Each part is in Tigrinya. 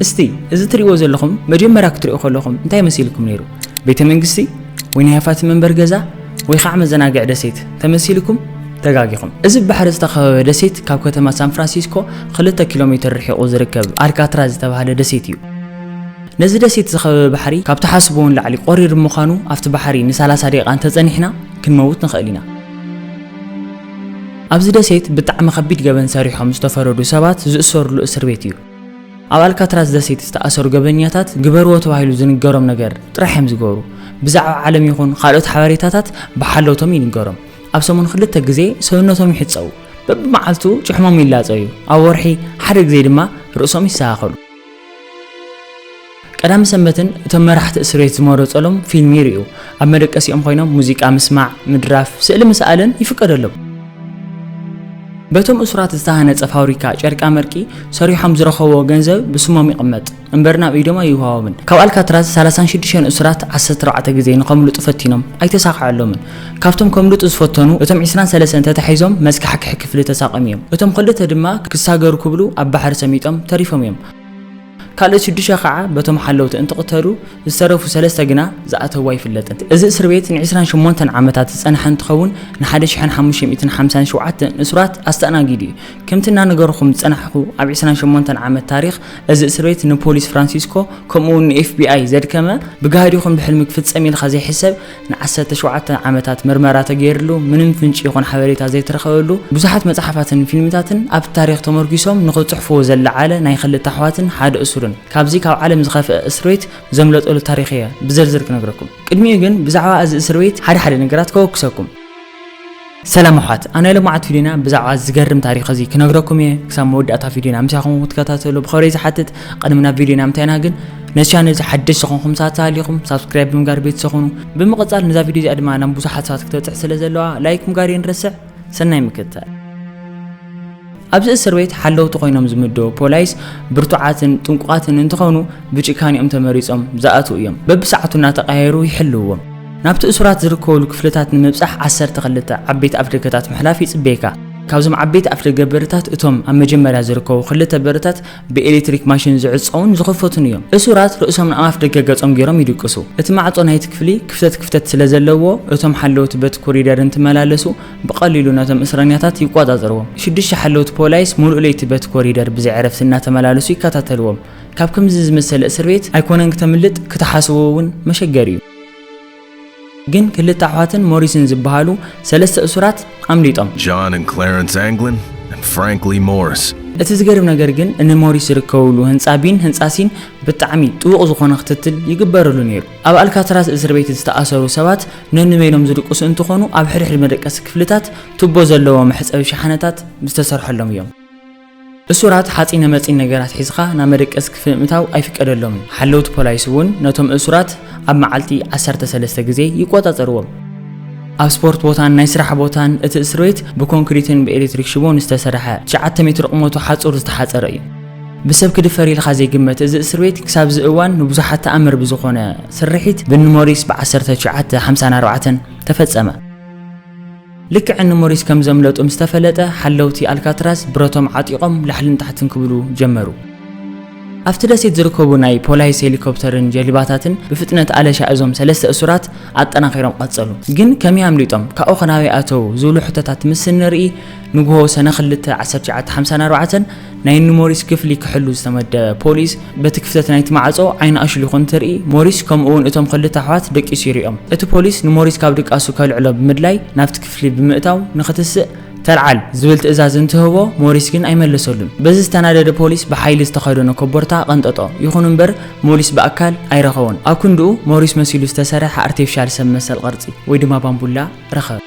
እስቲ እዚ ትሪእዎ ዘለኹም መጀመርያ ክትሪኡ ከለኹም እንታይ መሲልኩም ነይሩ? ቤተ መንግስቲ ወይ ናይ ሃፋትም መንበር ገዛ ወይ ከዓ መዘናግዒ ደሴት ተመሲልኩም? ተጋጊኹም። እዚ ብባሕሪ ዝተኸበበ ደሴት ካብ ከተማ ሳን ፍራንሲስኮ ክልተ ኪሎ ሜትር ርሒቑ ዝርከብ ኣልካትራዝ ዝተባህለ ደሴት እዩ። ነዚ ደሴት ዝኸበበ ባሕሪ ካብ ትሓስብዎ ንላዕሊ ቆሪር ብምዃኑ ኣብቲ ባሕሪ ን30 ደቂቃ እንተጸኒሕና ክንመውት ንኽእል ኢና። ኣብዚ ደሴት ብጣዕሚ ከቢድ ገበን ሰሪሖም ዝተፈረዱ ሰባት ዝእሰሩሉ እስር ቤት እዩ። ኣብ ኣልካትራዝ ደሴት ዝተኣሰሩ ገበኛታት ግበርዎ ተባሂሉ ዝንገሮም ነገር ጥራሕ እዮም ዝገብሩ። ብዛዕባ ዓለም ይኹን ካልኦት ሓበሬታታት ብሓለውቶም ይንገሮም። ኣብ ሰሙን ክልተ ግዜ ሰብነቶም ይሕጸቡ። በብመዓልቱ ጭሕሞም ይላጸዩ። ኣብ ወርሒ ሓደ ግዜ ድማ ርእሶም ይስተኻኸሉ። ቀዳም ሰንበትን እቶም መራሕቲ እስር ቤት ዝመረጸሎም ፊልም ይርእዩ። ኣብ መደቀሲኦም ኮይኖም ሙዚቃ ምስማዕ፣ ምድራፍ፣ ስእሊ ምስኣልን ይፍቀደሎም። በቶም እሱራት ዝተሃነጸ ፋብሪካ ጨርቃ መርቂ ሰሪሖም ዝረኸብዎ ገንዘብ ብስሞም ይቕመጥ እምበር ናብ ኢዶም ኣይወሃቦምን። ካብ ኣልካትራዝ ሰላሳን ሽዱሽተን እሱራት ዓሰርተ ኣርባዕተ ግዜ ንኸምልጡ ፈቲኖም ኣይተሳኽዐሎምን። ካብቶም ከምልጡ ዝፈተኑ እቶም ዕስራን ሰለስተን ተታሒዞም መዝካሕክሒ ክፍሊ ተሳቐሙ እዮም። እቶም ክልተ ድማ ክሳገሩ ክብሉ ኣብ ባሕሪ ሰሚጦም ተሪፎም እዮም። ካልኦት ሽዱሽተ ከዓ በቶም ሓለውቲ እንትቕተሉ ዝተረፉ ሰለስተ ግና ዝኣተዉ ኣይፍለጥን። እዚ እስር ቤት ን28 ዓመታት ዝጸንሐ እንትኸውን ን1557 እሱራት ኣስተኣናጊዱ እዩ። ከምቲ እናነገርኹም ዝጸናሕኩ ኣብ 28 ዓመት ታሪኽ እዚ እስር ቤት ንፖሊስ ፍራንሲስኮ ከምኡ እውን ን FBI ዘድከመ ብጋህዲ ይኹን ብሕልሚ ክፍጸም ኢልካ ዘይሕሰብ ን17 ዓመታት ምርመራ ተገይርሉ ምንም ፍንጭ ይኹን ሓበሬታ ዘይተረኸበሉ ብዙሓት መጽሓፋትን ፊልምታትን ኣብ ታሪኽ ተመርኪሶም ንኽጽሕፍዎ ዘለዓለ ናይ ክልተ ኣሕዋትን ሓደ እሱርን ካብዚ ካብ ዓለም ዝኸፍአ እስር ቤት ዘምለጠሉ ታሪኽ እየ ብዝርዝር ክነግረኩም። ቅድሚኡ ግን ብዛዕባ እዚ እስር ቤት ሓደ ሓደ ነገራት ከወክሰኩም። ሰላም ኣሕዋት፣ ኣብ ናይ ሎማዓት ቪድዮና ብዛዕባ ዝገርም ታሪኽ እዚ ክነግረኩም እየ። ክሳብ መወዳእታ ቪድዮና ምሳኹም ክትከታተሉ ብኸብረይ ዝሓትት። ቅድሚ ናብ ቪድዮና ምታይና ግን ነዚ ቻነል እዚ ሓደሽ ዝኾንኩም ሰባት ተሃሊኹም ሳብስክራይብ ብምጋር ቤተሰብ ኹኑ። ብምቕጻል ነዛ ቪድዮ እዚኣ ድማ ናብ ብዙሓት ሰባት ክተብጽሕ ስለ ዘለዋ ላይክ ምጋር የንረስዕ። ሰናይ ምክትታል። ኣብዚ እስር ቤት ሓለውቲ ኮይኖም ዝምደቡ ፖላይስ ብርቱዓትን ጥንቁቓትን እንትኾኑ ብጭካኔኦም ተመሪጾም ዝኣትዉ እዮም። በብሰዓቱ እናተቐያየሩ ይሕልውዎም። ናብቲ እሱራት ዝርከቡሉ ክፍልታት ንምብጻሕ ዓሰርተ ክልተ ዓበይቲ ኣፍደገታት ምሕላፍ ይጽበየካ። ካብዞም ዓበይቲ ኣፍደገ በርታት እቶም ኣብ መጀመርያ ዝርከቡ ክልተ በርታት ብኤሌክትሪክ ማሽን ዝዕጸውን ዝኸፈቱን እዮም። እሱራት ርእሶም ናብ ኣፍደገ ገጾም ገይሮም ይድቅሱ። እቲ ማዕጾ ናይቲ ክፍሊ ክፍተት ክፍተት ስለ ዘለዎ እቶም ሓለውቲ በቲ ኮሪደር እንትመላለሱ ብቐሊሉ ነቶም እስረኛታት ይቆጻጸርዎም። ሽዱሽተ ሓለውቲ ፖላይስ ሙሉእ ለይቲ በቲ ኮሪደር ብዘይ ዕረፍቲ እናተመላለሱ ይከታተልዎም። ካብ ከምዚ ዝመሰለ እስር ቤት ኣይኮነን ክተምልጥ፣ ክትሓስቦ እውን መሸገሪ እዩ። ግን ክልተ ኣሕዋትን ሞሪስን ዝበሃሉ ሰለስተ እሱራት ኣምሊጦም። John and Clarence Anglin and Frank Lee Morris። እቲ ዝገርም ነገር ግን ንሞሪስ ዝርከብሉ ህንጻ ቢን ህንጻ ሲን ብጣዕሚ ጥቡቕ ዝኾነ ክትትል ይግበረሉ ነይሩ። ኣብ ኣልካትራስ እስር ቤት ዝተኣሰሩ ሰባት ነንበይኖም ዝድቅሱ እንትኾኑ ኣብ ሕድሕድ መደቀሲ ክፍልታት ቱቦ ዘለዎ መሕጸቢ ሸሓነታት ዝተሰርሐሎም እዮም። እሱራት ሓጺነ መጺን ነገራት ሒዝኻ ናብ መደቀሲ ክፍሊ ምእታው ኣይፍቀደሎምን። ሓለውቲ ፖላይስ እውን ነቶም እሱራት ኣብ መዓልቲ ዓሰርተ ሰለስተ ግዜ ይቆጻጸርዎም። ኣብ ስፖርት ቦታን ናይ ስራሕ ቦታን እቲ እስር ቤት ብኮንክሪትን ብኤሌክትሪክ ሽቦን ዝተሰርሐ ትሽዓተ ሜትር ቁመቱ ሓጹር ዝተሓጸረ እዩ። ብሰብ ክድፈር ኢልካ ዘይግመት እዚ እስር ቤት ክሳብ እዚ እዋን ንብዙሓት ተኣምር ብዝኾነ ስርሒት ብንሞሪስ ብ1954 ተፈጸመ። ልክዕ ንሞሪስ ከም ዘምለጡ ምስ ተፈለጠ፣ ሓለውቲ ኣልካትራስ ብረቶም ዓጢቖም ላዕልን ታሕትን ክብሉ ጀመሩ። ኣብቲ ደሴት ዝርከቡ ናይ ፖላይስ ሄሊኮፕተርን ጀልባታትን ብፍጥነት ኣለሻ እዞም ሰለስተ እሱራት ኣጠናኺሮም ቀጸሉ። ግን ከመይ ኣምሊጦም? ካብኡ ኸ ናበይ ኣተዉ? ዝብሉ ሕቶታት ምስ እንርኢ፣ ንግሆ ሰነ ክልተ ዓሰርተ ትሽዓተ ሓምሳን ኣርባዕተን ናይ ንሞሪስ ክፍሊ ክሕሉ ዝተመደበ ፖሊስ በቲ ክፍተት ናይቲ ማዕጾ ዓይኑ ኣሽሊኹ እንትርኢ፣ ሞሪስ ከምኡ እውን እቶም ክልተ ኣሕዋት ደቂሱ ይሪኦም። እቲ ፖሊስ ንሞሪስ ካብ ድቃሱ ከልዕሎ ብምድላይ ናብቲ ክፍሊ ብምእታው ንኽትስእ ተልዓል ዝብል ትእዛዝ እንትህቦ፣ ሞሪስ ግን ኣይመለሰሉን። በዚ ዝተናደደ ፖሊስ ብሓይሊ ዝተኸደኖ ኮቦርታ ቀንጠጦ። ይኹን እምበር ሞሪስ ብኣካል ኣይረኸቦን። ኣብ ክንድኡ ሞሪስ መሲሉ ዝተሰርሐ ኣርቲፊሻል ሰብ መሰል ቅርጺ ወይ ድማ ባምቡላ ረኸበ።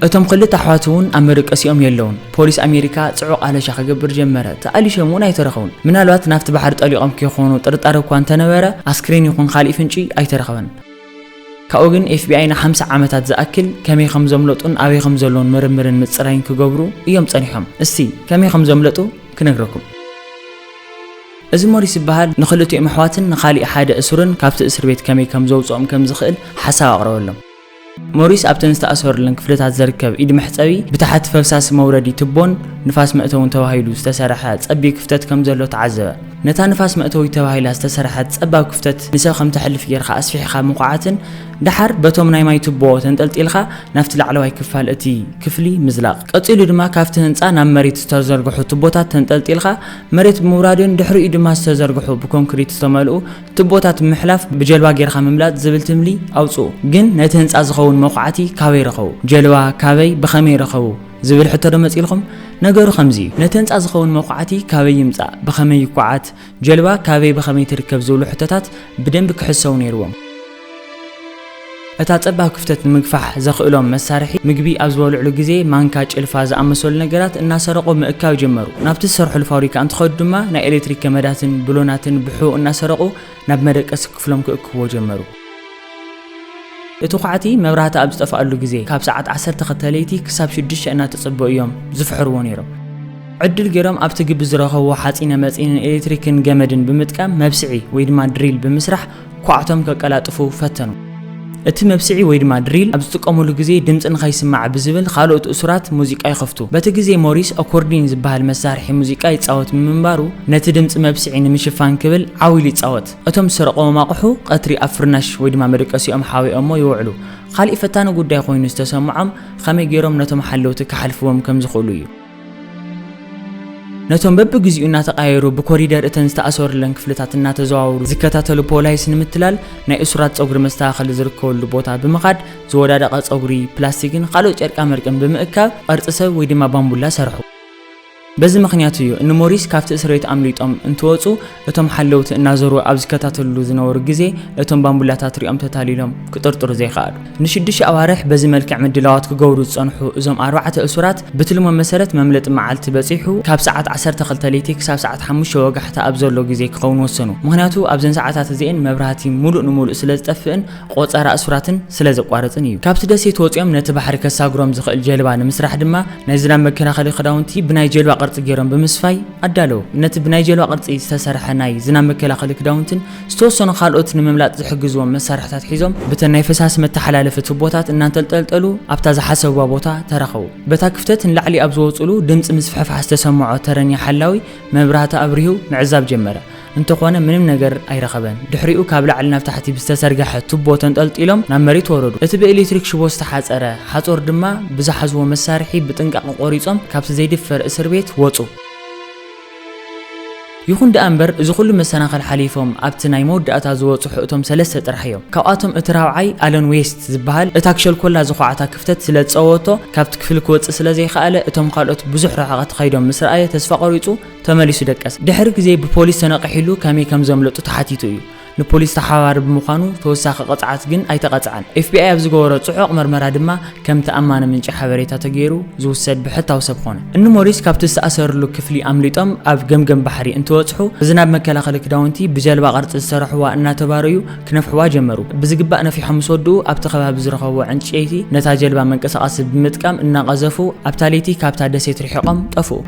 እቶም ክልተ ኣሕዋት እውን ኣብ መደቀሲኦም የለውን። ፖሊስ ኣሜሪካ ጽዑቕ ኣለሻ ክገብር ጀመረ። ተኣሊሾም እውን ኣይተረኸቡን። ምናልባት ናብቲ ባሕሪ ጠሊቖም ከይኾኑ ጥርጣረ እኳ እንተነበረ፣ ኣስክሬን ይኹን ካሊእ ፍንጪ ኣይተረኸበን። ካብኡ ግን ኤፍቢኣይ ንሓምሳ ዓመታት ዝኣክል ከመይ ከም ዘምለጡን ኣበይ ከም ዘለውን ምርምርን ምጽራይን ክገብሩ እዮም ጸኒሖም። እስቲ ከመይ ከም ዘምለጡ ክነግረኩም። እዚ ሞሪስ ዝበሃል ንኽልቲኦም ኣሕዋትን ንኻሊእ ሓደ እሱርን ካብቲ እስር ቤት ከመይ ከም ዘውጽኦም ከም ዝኽእል ሓሳብ ኣቕረበሎም። ሞሪስ ኣብተን ዝተኣሰሩለን ክፍልታት ዝርከብ ኢድ መሕጸቢ ብታሕቲ ፈሳሲ መውረዲ ቱቦን ንፋስ መእተውን ተባሂሉ ዝተሰርሐ ጸቢብ ክፍተት ከም ዘሎ ተዓዘበ። ነታ ንፋስ መእተዊ ተባሂላ ዝተሰርሐት ጸባብ ክፍተት ንሰብ ከም ተሕልፍ ጌርካ ኣስፊሕካ ምኹዓትን ደሓር በቶም ናይ ማይ ቱቦ ተንጠልጢልካ ናብቲ ላዕለዋይ ክፋል እቲ ክፍሊ ምዝላቕ። ቀጺሉ ድማ ካብቲ ህንጻ ናብ መሬት ዝተዘርግሑ ቱቦታት ተንጠልጢልካ መሬት ብምውራድን ድሕሪኡ ድማ ዝተዘርግሑ ብኮንክሪት ዝተመልኡ ቱቦታት ምሕላፍ ብጀልባ ጌርካ ምምላጥ ዝብል ትምሊ ኣውጽኡ። ግን ነቲ ህንጻ ዝኸውን መኹዓቲ ካበይ ረኸቡ? ጀልባ ካበይ ብኸመይ ረኸቡ? ዝብል ሕቶ ዶ መጺልኩም? ነገሩ ከምዚ እዩ። ነቲ ህንጻ ዝኸውን መኹዓቲ ካበይ ይምጻእ? ብኸመይ ይኳዓት? ጀልባ ካበይ ብኸመይ ትርከብ ዝብሉ ሕቶታት ብደንቢ ክሕሰው ነይርዎም። እታ ጸባብ ክፍተት ንምግፋሕ ዘኽእሎም መሳርሒ ምግቢ ኣብ ዝበልዕሉ ግዜ ማንካ፣ ጭልፋ ዝኣመሰሉ ነገራት እናሰረቑ ምእካብ ጀመሩ። ናብቲ ዝሰርሕሉ ፋብሪካ እንትኸዱ ድማ ናይ ኤሌክትሪክ ገመዳትን ብሎናትን ብሕው እናሰረቑ ናብ መደቀሲ ክፍሎም ክእክብዎ ጀመሩ። እቲ ኳዕቲ መብራህቲ ኣብ ዝጠፍኣሉ ግዜ ካብ ሰዓት ዓሰርተ ክልተ ለይቲ ክሳብ ሽዱሽተ እናተጸበኡ እዮም ዝፍሕርዎ ነይሮም። ዕድል ገይሮም ኣብቲ ግቢ ዝረኸብዎ ሓጺነ መጺንን ኤሌክትሪክን ገመድን ብምጥቃም መብስዒ ወይ ድማ ድሪል ብምስራሕ ኳዕቶም ከቀላጥፉ ፈተኑ። እቲ መብስዒ ወይ ድማ ድሪል ኣብ ዝጥቀሙሉ ግዜ ድምጺ ንኸይስማዕ ብዝብል ካልኦት እሱራት ሙዚቃ ይኸፍቱ። በቲ ግዜ ሞሪስ ኣኮርዲን ዝበሃል መሳርሒ ሙዚቃ ይጻወት ብምንባሩ ነቲ ድምጺ መብስዒ ንምሽፋን ክብል ዓው ኢሉ ይጻወት። እቶም ዝሰረቕዎም ኣቑሑ ቀትሪ ኣብ ፍርናሽ ወይ ድማ መደቀሲኦም ሓቢኦሞ ይውዕሉ። ካሊእ ፈታኒ ጉዳይ ኮይኑ ዝተሰምዖም ከመይ ገይሮም ነቶም ሓለውቲ ክሓልፍዎም ከም ዝኽእሉ እዩ። ነቶም በብግዚኡ እናተቓየሩ ብኮሪደር እተን ዝተኣሰሩለን ክፍልታት እናተዘዋወሩ ዝከታተሉ ፖላይስ ንምትላል ናይ እሱራት ጸጉሪ መስተኻኸሊ ዝርከበሉ ቦታ ብምኻድ ዝወዳደቐ ጸጉሪ፣ ፕላስቲክን ካልኦት ጨርቃ መርቅን ብምእካብ ቅርጺ ሰብ ወይ ድማ ባምቡላ ሰርሑ። በዚ ምኽንያት እዩ ንሞሪስ ካብቲ እስር ቤት ኣምሊጦም እንትወጹ እቶም ሓለውቲ እናዞሩ ኣብ ዝከታተልሉ ዝነበሩ ግዜ እቶም ባምቡላታት ሪኦም ተታሊሎም ክጥርጥሩ ዘይከኣሉ። ንሽዱሽተ ኣዋርሕ በዚ መልክዕ ምድላዋት ክገብሩ ዝጸንሑ እዞም ኣርባዕተ እሱራት ብትልሞም መሰረት መምለጢ መዓልቲ በጺሑ ካብ ሰዓት ዓሰርተ ክልተ ለይቲ ክሳብ ሰዓት ሓሙሽተ ወጋሕታ ኣብ ዘሎ ግዜ ክኸውን ወሰኑ። ምኽንያቱ ኣብዘን ሰዓታት እዚኤን መብራህቲ ሙሉእ ንሙሉእ ስለ ዝጠፍእን ቆጸራ እሱራትን ስለ ዘቋርጽን እዩ። ካብቲ ደሴት ወጺኦም ነቲ ባሕሪ ከሳግሮም ዝኽእል ጀልባ ንምስራሕ ድማ ናይ ዝናብ መከላኸሊ ክዳውንቲ ብናይ ጀልባ ቅርጺ ገይሮም ብምስፋይ ኣዳለዉ። ነቲ ብናይ ጀልባ ቅርጺ ዝተሰርሐ ናይ ዝናብ መከላኸሊ ክዳውንትን ዝተወሰኑ ካልኦት ንምምላጥ ዝሕግዝዎም መሳርሕታት ሒዞም ብተን ናይ ፈሳሲ መተሓላለፊ ቱቦታት እናንጠልጠልጠሉ ኣብታ ዝሓሰብዋ ቦታ ተረኸቡ። በታ ክፍተት ንላዕሊ ኣብ ዝወጹሉ ድምጺ ምስፍሕፋሕ ዝተሰምዖ ተረኛ ሓላዊ መብራህቲ ኣብሪሁ ምዕዛብ ጀመረ። እንተኾነ ምንም ነገር ኣይረኸበን። ድሕሪኡ ካብ ላዕሊ ናብ ታሕቲ ብዝተዘርግሐ ቱቦ ተንጠልጢሎም ናብ መሬት ወረዱ። እቲ ብኤሌክትሪክ ሽቦ ዝተሓጸረ ሓጹር ድማ ብዝሓዝዎ መሳርሒ ብጥንቃቐ ቆሪጾም ካብቲ ዘይድፈር እስር ቤት ወጹ። ይኹን ደኣ እምበር እዚ ኩሉ መሰናኽል ሓሊፎም ኣብቲ ናይ መወዳእታ ዝበጽሑ እቶም ሰለስተ ጥራሕ እዮም። ካብኣቶም እቲ ራብዓይ ኣለን ዌስት ዝበሃል እታ ክሸልኮላ ዝኹዓታ ክፍተት ስለ ዝጸወቶ ካብቲ ክፍሊ ክወጽእ ስለ ዘይከኣለ እቶም ካልኦት ብዙሕ ርሕቐት ከይዶም ምስ ረኣየ ተስፋ ቆሪጹ ተመሊሱ ደቀሰ። ድሕሪ ግዜ ብፖሊስ ተነቒሒሉ ከመይ ከም ዘምለጡ ተሓቲቱ እዩ። ንፖሊስ ተሓባሪ ብምዃኑ ተወሳኺ ቅጽዓት ግን ኣይተቐጽዓን። ኤፍቢኣይ ኣብ ዝገበሮ ጽዑቕ መርመራ ድማ ከም ተኣማኒ ምንጪ ሓበሬታ ተገይሩ ዝውሰድ ብሕታዊ ሰብ ኾነ። እኒ ሞሪስ ካብቲ ዝተኣሰርሉ ክፍሊ ኣምሊጦም ኣብ ገምገም ባሕሪ እንትበጽሑ ብዝናብ መከላኸሊ ክዳውንቲ ብጀልባ ቅርጺ ዝሰረሕዋ እናተባረዩ ክነፍሕዋ ጀመሩ። ብዝግባእ ነፊሖም ምስ ወድኡ ኣብቲ ከባቢ ዝረኸብዎ ዕንጨይቲ ነታ ጀልባ መንቀሳቐሲ ብምጥቃም እናቐዘፉ ኣብታ ለይቲ ካብታ ደሴት ርሒቖም ጠፍኡ።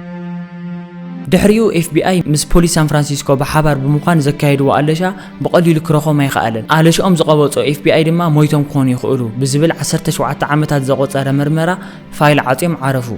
ድሕሪኡ ኤፍቢኣይ ምስ ፖሊስ ሳን ፍራንሲስኮ ብሓባር ብምዃን ዘካየድዎ ኣለሻ ብቐሊሉ ክረኽቦም ኣይኸኣለን። ኣለሽኦም ዝቐበጾ ኤፍቢኣይ ድማ ሞይቶም ክኾኑ ይኽእሉ ብዝብል ዓሰርተ ሸውዓተ ዓመታት ዘቖጸረ መርመራ ፋይል ዓጽዮም ዓረፉ።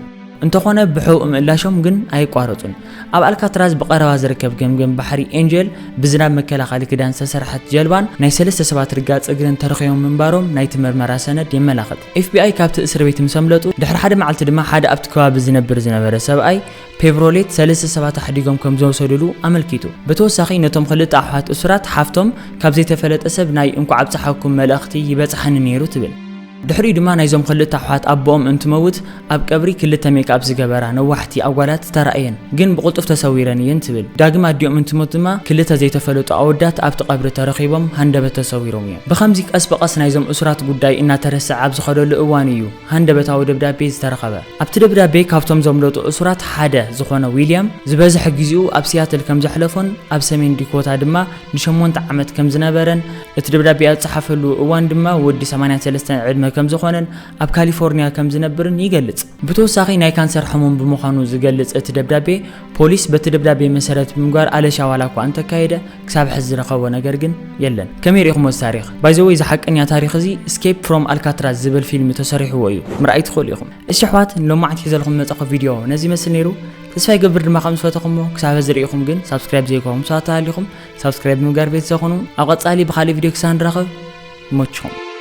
እንተኾነ ብሕቡእ ምእላሾም ግን ኣይቋረጹን። ኣብ ኣልካትራዝ ብቐረባ ዝርከብ ገምገም ባሕሪ ኤንጀል ብዝናብ መከላኸሊ ክዳን ዝተሰርሐት ጀልባን ናይ ሰለስተ ሰባት ርጋጽ እግርን ተረኺቦም ምንባሮም ናይቲ መርመራ ሰነድ የመላኽት። ኤፍቢኣይ ካብቲ እስር ቤት ምስ ኣምለጡ ድሕሪ ሓደ መዓልቲ ድማ ሓደ ኣብቲ ከባቢ ዝነብር ዝነበረ ሰብኣይ ፔቭሮሌት ሰለስተ ሰባት ኣሕዲጎም ከም ዝወሰድሉ ኣመልኪቱ። ብተወሳኺ ነቶም ክልተ ኣሕዋት እሱራት ሓፍቶም ካብ ዘይተፈለጠ ሰብ ናይ እንኳዕ ኣብፀሓኩም መልእኽቲ ይበፅሓኒ ነይሩ ትብል። ድሕሪኡ ድማ ናይዞም ክልተ ኣሕዋት ኣቦኦም እንትመውት ኣብ ቀብሪ ክልተ ሜክኣፕ ዝገበራ ነዋሕቲ ኣጓላት ተራእየን፣ ግን ብቕልጡፍ ተሰዊረን እየን ትብል። ዳግም ኣዲኦም እንትሞት ድማ ክልተ ዘይተፈለጡ ኣወዳት ኣብቲ ቀብሪ ተረኺቦም ሃንደበት ተሰዊሮም እዮም። ብኸምዚ ቀስ ብቐስ ናይዞም እሱራት ጉዳይ እናተረስዐ ኣብ ዝኸደሉ እዋን እዩ ሃንደበታዊ ደብዳቤ ዝተረኸበ። ኣብቲ ደብዳቤ ካብቶም ዘምለጡ እሱራት ሓደ ዝኾነ ዊልያም ዝበዝሐ ግዜኡ ኣብ ሲያትል ከም ዘሕለፎን ኣብ ሰሜን ዲኮታ ድማ ንሸሞንተ ዓመት ከም ዝነበረን እቲ ደብዳቤ ኣብ ዝጸሓፈሉ እዋን ድማ ወዲ ሰማንያን ሰለስተን ዕድመ ከም ዝኾነን ኣብ ካሊፎርኒያ ከም ዝነብርን ይገልጽ። ብተወሳኺ ናይ ካንሰር ሕሙም ብምዃኑ ዝገልጽ እቲ ደብዳቤ፣ ፖሊስ በቲ ደብዳቤ መሰረት ብምግባር ኣለሻ ዋላ እኳ እንተካየደ፣ ክሳብ ሕዚ ዝረኸቦ ነገር ግን የለን። ከመይ ርኢኹሞ እዚ ታሪኽ? ባይዘወይ፣ እዚ ሓቀኛ ታሪኽ እዚ ስኬፕ ፍሮም ኣልካትራዝ ዝብል ፊልም ተሰሪሕዎ እዩ፣ ምርኣይ ትኽእሉ ኢኹም። እሺ ኣሕዋት፣ ንሎማዓንቲ ሒዘልኩም ዝመጻኹ ቪድዮ ነዚ ይመስል ነይሩ። ተስፋ ይገብር ድማ ከም ዝፈተኹሞ። ክሳብ ሕዚ ርኢኹም ግን ሳብስክራይብ ዘይገበርኩም ሰባት ተሃሊኹም ሳብስክራይብ ብምግባር ቤተሰብ ኩኑ። ኣብ ቀጻሊ ብኻልእ ቪድዮ ክሳብ ንራኸብ፣ ይመችኹም።